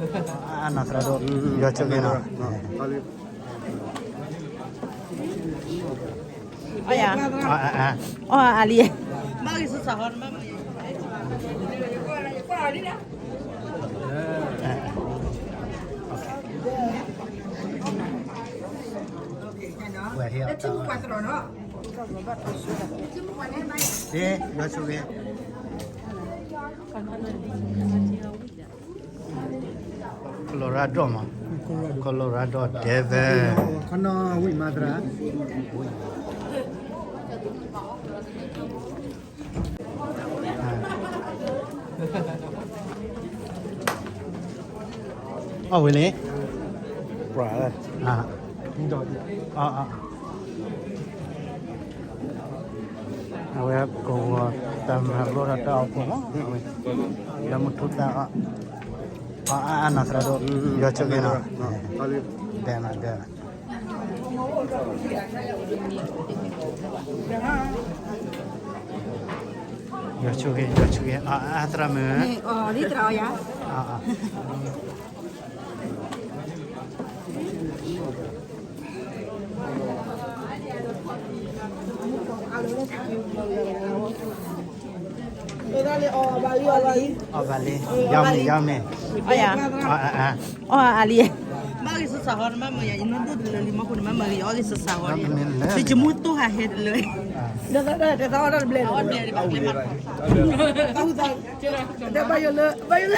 အနီၢ်သရၣ်ဒိၣ်, ယွၤဆိၣ်ဂ့ၤနီၤ. အီယၤ, အီအါလံ, ဝဲဟ့ၣ်အီၤတၢ်အီၣ်, ယွၤဆိၣ်ဂ့ၤ. Colorado မး, Colorado Denver, ခီနီဝံၣ်မၤသရၣ်. အီၣ်ဝံၤလံ, အဝဲကဝီၤတၢ်မၤလိဒီးတၢ်အိၣ်ဖှိၣ်မး, အဝဲ လၢမုၢ်ထူၣ်တၢ်အီၣ်, အီအါနီၢ်သရၣ်ဒိၣ်, ယွၤဆိၣ်ဂ့ၤနီၤ. ဒဲမးဒဲမး, ယွၤဆိၣ်ဂ့ၤ ယွၤဆိၣ်ဂ့ၤ, အီအါသရၣ်မုၣ်, အီအါ အီၣ်ဘၣ်လံ, ယမ့ၢ် ယမ့ၢ်, အီယၤ, အီအါလံ, မၤဂ့ၤစစၢ်ဟီနမၤမၢယၤ, ယနီၢ်ဒိၣ်တလၢလံမီၢ်ခိၣ်နမၤမၢဂ့ၤ ယအီၣ်ဂ့ၤစစၢ်ဟီ, ယမူတိၢ်ဟးဟဲတလၢ, အီၣ်ဘၣ်ယိၣ်လၢ ဘၣ်ယိၣ်လၢ အီၣ်ဘၣ်လံ, အီၣ်ဘၣ်လံ,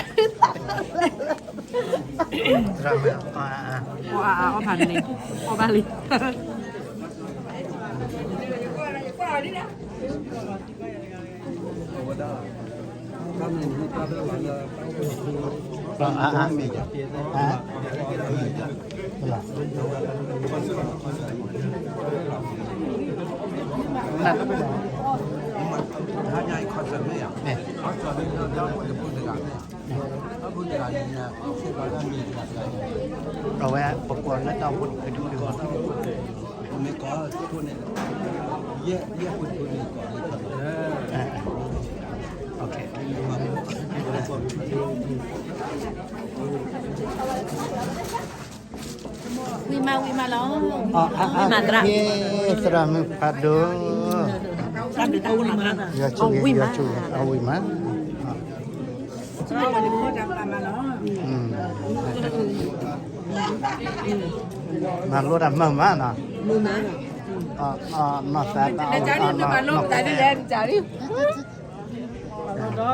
အဝဲပကွၢ်လၢတၢ်အိၣ်ဖှိၣ်တဖုဒူၣ်ဒူၣ်, ဝံၤမး ဝံၤမးလီၤ, ဝံၤမးသရၣ်, သရၣ်မုၣ်ဖးဒိၣ်, ယွၤဆိၣ်ဂ့ၤ ယွၤဆိၣ်ဂ့ၤ, အဝံၤမး, မၤလိတၢ်မုာ်မးနီၤ, နီၢ်သးတၢ်အီၣ်, နီၢ်သးတၢ်လဲၤတၢ်လံ, ဒီ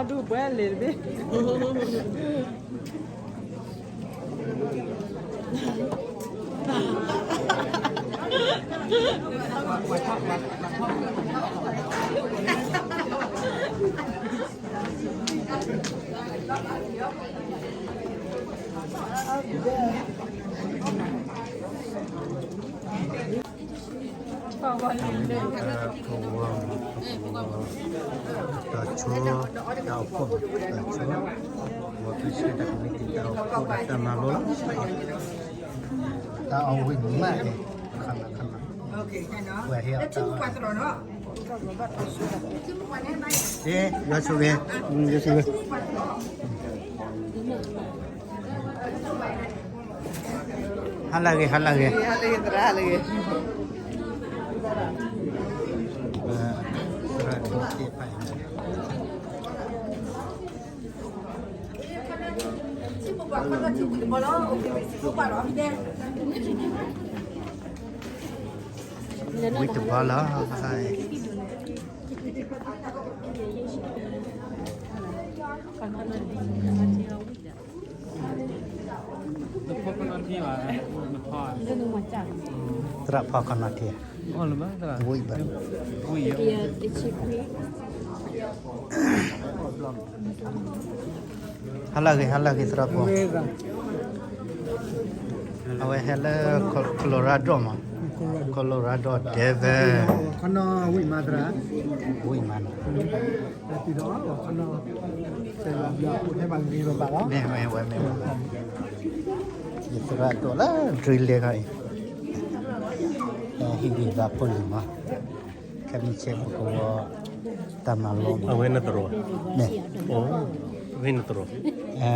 ဒူၣ်ပှဲၤလံတဘ့ၣ်. အဝဲကဝီၤမး, ကဝီၤ, တၢ်ဆိ, တၢ်အိၣ်ဖှိၣ်, တၢ်ဆိ, ကဝီၤဖံဆ့တၢ်ကမံးတံာ်တၢ်အိၣ်ဖှိၣ်ဒီးတၢ်မၤလိလီၤ, တၢ်အီၣ်ဝံၤမး, ခနခန, ဝဲဟ့ၣ်အီၤတၢ်အီၣ်, ယွၤဆိၣ်ဂ့ၤ, ယွၤဆိၣ်ဂ့ၤ. ဟါလၢအဂ့ၤ ဟါလၢအဂ့ၤ, သရၣ်ဒိၣ်သ့ၣ်တဖၣ်အံၤ, ဝံၤတဘျီလီၤ, သရၣ်ဖီ coconut ထံ, ဝံၤဘၣ်, ဟါလၢအဂ့ၤ ဟါလၢအဂ့ၤ သရၣ်ဖီ, အဝဲဟဲလၢ Colorado မး, Colorado Denver, ဝံၤမးနီၤ, မ့ၢ်ဝဲမ့ၢ်ဝဲ, ယသရၣ်ဒိၣ်လၢ ဒြံလဲခါအံၤ, ဟံၣ်ဂံၢ်ဘါဖိလံၤမး, ခဲမုၢ်ဆ့ၣ်ပကဝီၤတၢ်မၤလိမး, အဝဲနသရိာ်, မ့ၢ်, အိ ဖဲန့ၣ်တရီး, အဲ,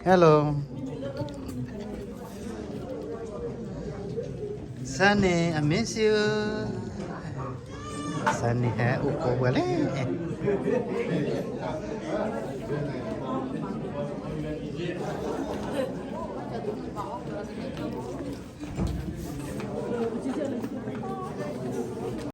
Hello. Sunny, I miss you. Sunny ဟဲအိၣ်ကိးဝဲလဲၣ်.